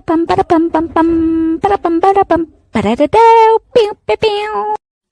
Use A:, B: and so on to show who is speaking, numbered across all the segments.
A: Parapam parapam pam pam parapam parapam parararau piu piu piu.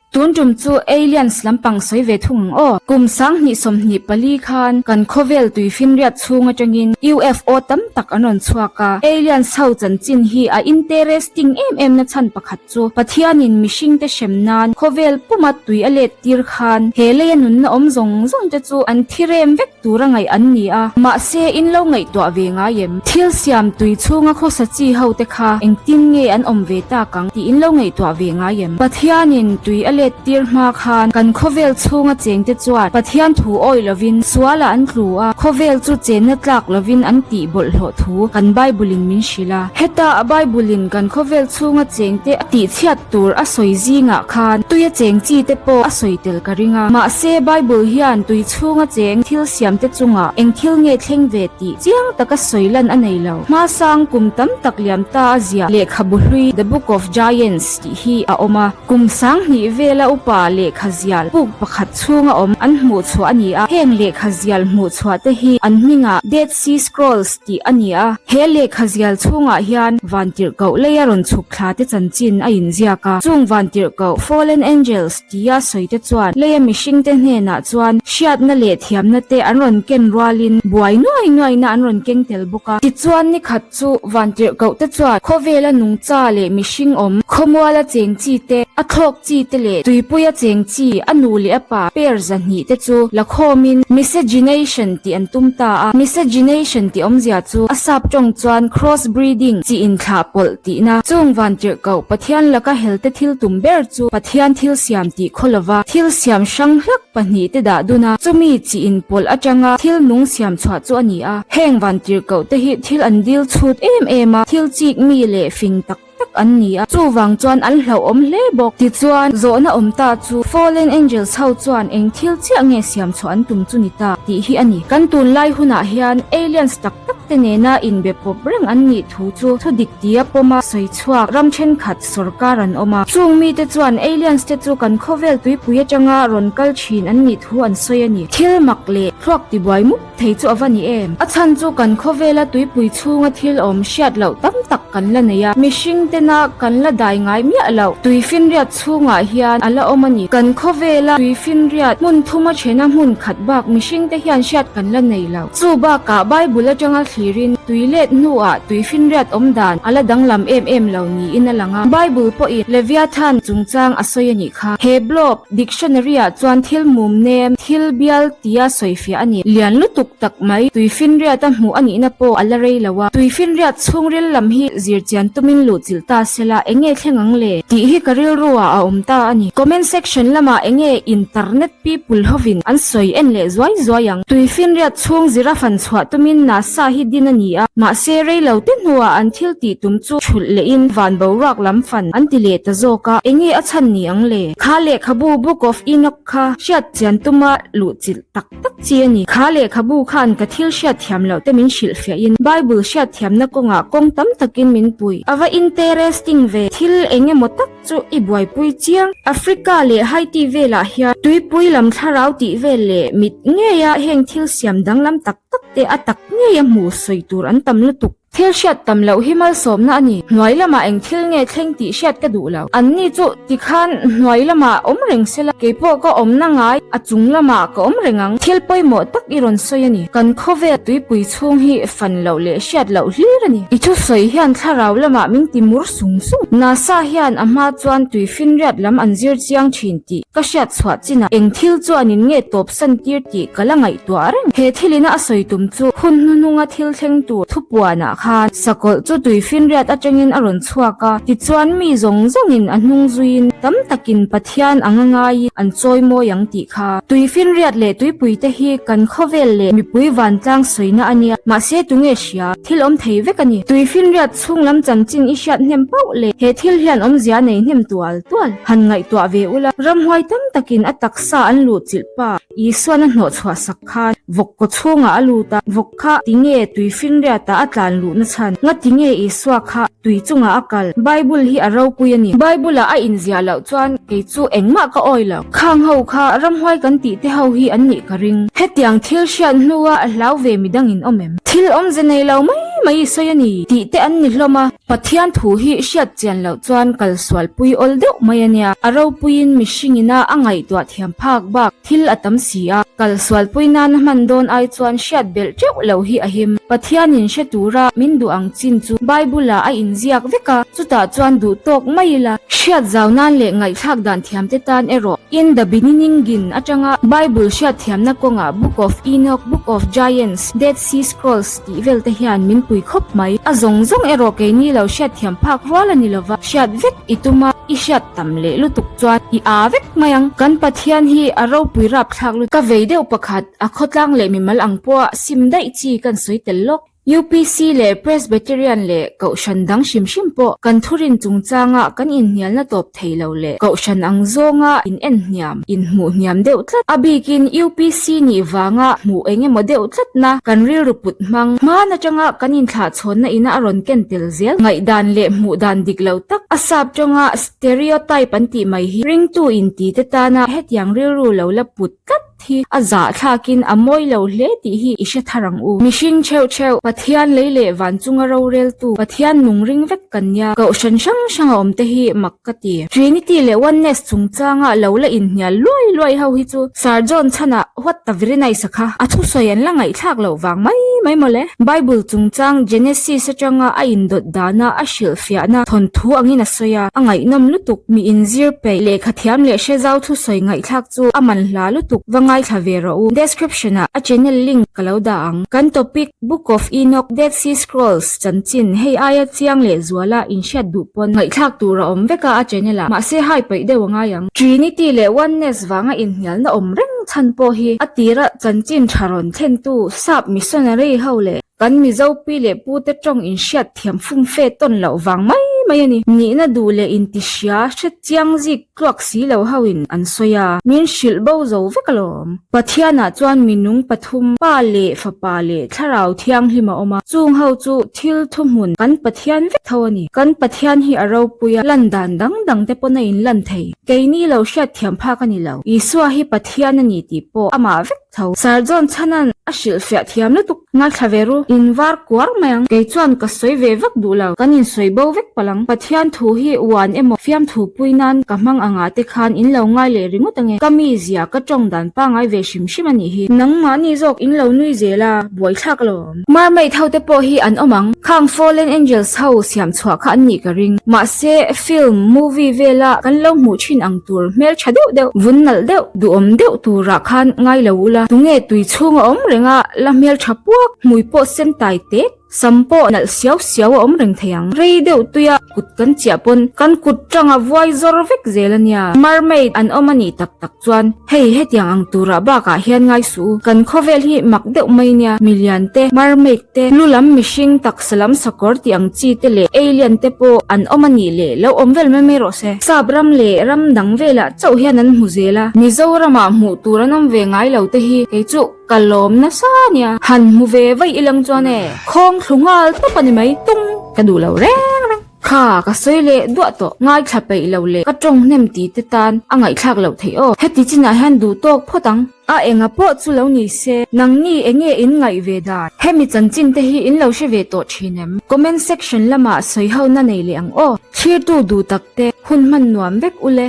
B: Tun tum chu Aliens lampang sawi ve thung ang aw. Kum 2024 khan kan khawvel tuifinriat chhung atangin UFO tam tak an rawn chhuak a. Aliens ho chanchin hi a interesting em em na chhan pakhat chu Pathianin mihringte hrem nan khawvel puma tui a let tir khan he leia nunna awm zawng zawng te chu an thi rem vek tura ngaih an ni a, mahse in lo ngaihtuah ve ngai em? Thil siam tui chhunga khawsa chi ho te kha engtin nge an awm ve tak ang tih in lo ngaihtuah ve ngai em? Pathianin tui a let tir hma khan kan khawvel chhunga cheng te chuan Pathian thu awih lovin sualah an tlu a, khawvel chu chenna tlak lovin an tih bawlhhlawh thu kan Bible in min hrilh a. Heta a Bible in kan khawvel chhunga cheng te a tihchhiat tur a sawi zingah khan tuia cheng chi te pawh a sawi tel ka ring a. Mahse Bible hian tui chhunga cheng thil siam te chungah eng thil nge thleng ve tih chiang taka sawi lan a nei lo. Hmasang kum tam tak liam ta a ziah lehkhabu hlui The Book of Giants tih hi a awm a. Kum 2000 vela upa lehkha zial puk pakhat chhunga awm an hmuh chhuah a ni a. Heng lehkha zial hmuh chhuah te hi an hmingah Dead Sea Scrolls tih a ni a. He lehkha zial chhungah hian vantirhkoh leia rawn chhuk thla te chanchin a inziak a. Chung vantirhkoh Fallen Angels tia sawi te chuan leia mihring te hnenah chuan hriatna leh thiamna te an rawn ken rualin buai nuai nuaina an rawn keng tel bawk a. Tichuan nikhat chu vantirhkoh te chuan khawvela nungcha leh mihring awm, khawmuala cheng chi te, a thlawk chi te leh tuipuia cheng chi a nu leh a pa pair 200 te chu la khawmin miscegenation tih an tum ta a. Miscegenation tih awmzia chu a sap tawng chuan cross breeding chi inthlah pawlh tihna. Chung vantirhkoh Pathian laka helte thil tum ber chu Pathian thil siam tih khaw lova thil siam hrang hlak pahnihte dah dun a, chumi chi inpawlh atanga thil nung siam chhuah chu a ni a. Heng vantirhkoh te hi thil an dil chhut em em a, thil chik mi leh fing tak tak an ni a, chuvang chuan an hlauhawm hle bawk. Tichuan, zawhna awm ta chu Fallen Angels ho chuan eng thil chiah nge siam chhuah an tum chu ni ta tih hi a ni. Kan tunlai hunah hian aliens tak tak te nena inbe pawp reng an nih thu chu thudik tia pawma sawi chhuak ram thenkhat sawrkar an awm a. Chung mite chuan aliens te chu kan khawvel tuipui atanga rawn kal thin an nih thu an sawi a ni. Thil mak leh thluak tibuai mup thei chu a va ni em? A chhan chu kan khawvela tuipui chhunga thil awm hriat loh tam tak kan la nei a, mihring tena kan la dai ngai miah loh tuifinriat chhungah hian a la awm a ni. Kan khawvela tuifinriat hmun thuma thena hmun khat bak mihring te hian hriat kan la nei lo. Chu bakah Bible atanga thlirin tui let hnuah tuifinriat awm dan a la danglam em em lo niin a lang a. Bible pawhin Leviathan chungchang a sawi a nih kha. He blob Dictionary-ah chuan thil mum nem, thil bial tia sawifiah a ni. Lian lutuk tak mai, tuifinriat a hmuh a nihna pawh a la rei lo a. Tuifinriat chhungril lam hi zirchian tumin luhchilh ta sela, eng nge thleng ang le? Tih hi ka rilruah a awm ta a ni. Comment section lamah eng nge internet people hovin an sawi en leh zuai zuai ang? Tuifinriat chhung zira fan chhuah tumin NASA hi din a ni a, mahse rei lo te hnuah an thil tih tum chu thulh lehin van boruak lam fan an ti leh ta zawk a, eng nge a chhan ni ang le? Kha lehkhabu Book of Enoch kha hriat chian tuma luhchilh tak tak chi a ni. Kha lehkhabu khan ka thil hriat thiam loh te min hrilhfiahin Bible hriat thiamna kawngah kawng tam takin min pui. A va interesting ve, thil eng emaw tak chu i buaipui chiang. Africa leh Haiti velah hian tuipui lam thlarau tih vel leh mit ngeia heng thil siam danglam tak tak te a tak ngeia hmuh sawi tur an tam lutuk. Thil hriat tam loh hi malsawmna a ni. Hnuai lamah eng thil nge thleng tih hriat ka duh lo. Anni chu tikhan hnuai lamah awm reng sela, keipawh ka awmna ngai a chung lamah ka awm reng ang. Thil pawimawh tak i rawn sawi a ni. Kan khawvel tuipui chhung hi fan loh leh hriat loh hlir a ni. I thusawi hian thlarau lamah min ti mur sung sung. NASA hian a hma chuan tuifinriat lam an zir chiang thin tih ka hriat chhuah chinah eng thil chuanin nge tawpsan tir tih ka la ngaihtuah reng. He thilina a sawi tum chu hun hnuhnunga thil thleng tur thupuanah khan sakawlh chu tuifinriat atangin a rawn chhuak a, tichuan mi zawng zawngin a hnung zuiin tam takin Pathian anga ngaiin an chawi mawi ang tih kha. Tuifinriat leh tuipuite hi kan khawvel leh mipui vantlang sawina a nia, mahse tunge hria, thil awm thei vek a ni. Tuifinriat chhung lam chanchin i hriat hnem pauh leh he thil hian awmzia nei hnem tual tual han ngaihtuah ve ula, ramhuai tam takin a taksa an luhchilh pa Isuan a hnawh chhuah sak khan vawk kaw chhungah a lut a, vawk kha tinge tuifinriatah a tlan luhna chhan? Nga tinge Isua kha tui chungah a kal? Bible hi a ropui a ni. Bible-ah a inziah loh chuan kei chu engmah ka awi lo. Khang ho kha ramhuai kan tih te ho hi an nih ka ring. Hetiang thil hriat hnua a hlau ve midangin awm em? Thil awmze nei lo mai. mai i sawi a ni tih te an ni hlawm a. Pathian thu hi hriat chian loh chuan kal sual pui awl deuh mai a nia. A ropuiin mihringina a ngaihtuah thiam phak bak thil a tam si a, kal sual pui nana hman dawn ai chuan hriat belh teuh loh hi a him. Pathianin hre tura min duh ang chin chu Bible-ah a inziak vek a, chutah chuan duh tawk mai ila. Hriat zau nan leh ngaihthlak dan thiamte tan erawh In the Beginningin atanga Bible hriat thiamna kawngah Book of Enoch, Book of Giants, Dead Sea Scrolls tih vel te hian min pui khawp mai. A zawng zawng erawh keini lo hriat thiam phak rual a ni lova, hriat vek i tum a, i hriat tam leh lutuk chuan i aa vek mai ang. Kan Pathian hi a ropui rapthlak lutuk. Ka vei deuh pakhat, a khawtlang leh mimal ang pawha sim daih chi kan sawi tel lawk. UPC leh Presbyterian leh Kohhran dang hrim hrim pawh kan thurin chungchanga kan inhnialna tawp thei lo leh Kohhran ang zawnga in en hniam, in hmuh hniam deuh tlat. A bikin UPC nih vanga hmuh eng emaw deuh tlatna kan rilru put hmang hman atanga kan inthlahchhawnna ina a rawn ken tel zel. Ngaihdan leh hmuh dan dik lo tak a sap tawnga stereotype an tih mai hi ringtu intite tana hetiang rilru lo la put tlat hi a zahthlakin a mawi lo hle tih hi i hre thar ang u. Mihring theuh theuh, Pathian lei leh van chunga roreltu, Pathian nung ring vek kan nia, kohhran hrang hranga awm te hi mak ka ti. Trinity leh Oneness chungchanga lo la inhnial luai luai ho hi chu Sir John chhanah what the very nice a kha a thusawi an la ngaihthlak loh vang mai mai mawle. Bible chungchang Genesis atanga a indawt dana a hrilhfiahna thawnthu angin a sawi a, a ngaihnawm lutuk, mi inzir peih, lehkhathiam leh hrezau thusawi ngaihthlak chu a man hla lutuk va ngaithla ve rawh u. Description ah a channel link ka lo dah ang. Kan topic Book of Enoch, Dead Sea Scrolls chanchin hei aia chiang leh zuala inhriat duh pawn ngaihthlak tur a awm vek a a channel ah mahse hai paih deuh a ngai ang. Trinity leh Oneness vanga inhnialna awm reng chhan pawh hi a tira chanchin tha rawn thlentu sap missionary ho leh kan Mizo pi leh pu te tawng inhriat thiam fumfe tawn loh vang mai mai a ni. Nihna duh leh intihria hre chiang zik Tluak si lo ho in an sawi a, min hrilh bo zo vek alawm. Pathian ah chuan minung pathum, Pa leh Fapa leh Thlarau Thianghlim a awm a, chung ho chu thil thuhmun kan Pathian vek tho a ni. Kan Pathian hi a ropui a, lan dan dang dang te pawn a in lan thei. Keini lo hriatthiam phak a ni lo. Isua hi Pathian a ni tih pawh amah vek tho. Sir John Chhanan a hrilhfiah thiam lutuk. Ngaithla ve ru. In var kuar mai ang. Kei chuan ka sawi ve vak duh lo. Kan insawi bo vek palh ang. Pathian thu hi uan emaw fiamthu pui nan ka hmang angah te khan in lo ngai leh ringawt ange. Ka mizia ka tawng dan pangai ve hrim hrim a nih hi. Nangmahni zawk in lo nui zel a, buaithlak alawm. Mermaid ho te pawh hi an awm ang. Khang Fallen Angels ho siam chhuah kha an nih ka ring. Mahse film, movie vela kan lo hmuh thin ang tur hmel tha deuh deuh, vun nalh deuh, duhawm deuh turah khan ngai lo ula. Tunge tui chhung a awm reng a, la hmel tha puak, hmui pawh sen tai tek, sam pawh nalh siau siau a awm reng thei ang. Rei deuh tuia kut kan chiah pawn kan kut tanga vuai zawr vek zel a nia. Mermaid an awm a nih tak tak chuan hei hetiang ang turah bakah hian ngai suh u. Kan khawvel hi mak deuh mai nia, milian te, mermaid te, lu lam mihring taksa lam sakawr tih ang chi te leh alien te pawh an awm a nih leh lo awm vel mai mai rawh se. Sap ram leh ram dang velah chauh hian an hmu zel a, Mizoramah hmuh tur an awm ve ngai lo te hi kei chu Ka lawm nasa nia. Han hmu ve vaih ilang chuan e. Khawng thlu nghal tawp a ni mai. Tung! Ka duh lo reng reng. Kha, ka sawi leh duah tawh. Ngaithla peih lo leh ka tawng hnem ti te tan a ngaihthlak loh theih aw. Heti chinah hian duh tawk phawt ang. A enga pawh chu lo ni se, nangni enge in ngaih ve dan? Hemi chanchin te hi in lo hre ve tawh thin em? Comment section lamah sawi ho na nei leh ang aw. Thirtu duh tak te, hun hman nuam vek ule.